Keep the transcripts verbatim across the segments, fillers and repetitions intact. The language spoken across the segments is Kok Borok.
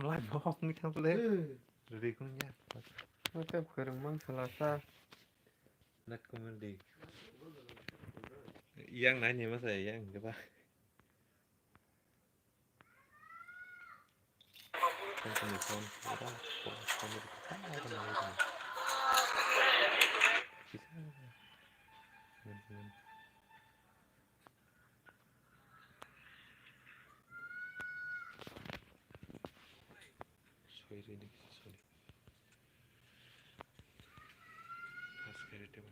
Lai bok mi thang le. Rudi kung ya. Mate khwereng mang sala sa. Nak kumel di. Yang nai ni masa yang keba. Thank you, phone. Ora, phone, phone. Kisa. Soi rwdi, soi. Pass khe rwdi bo.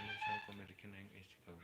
Ini saya komen rikhe nang, eh, si kau.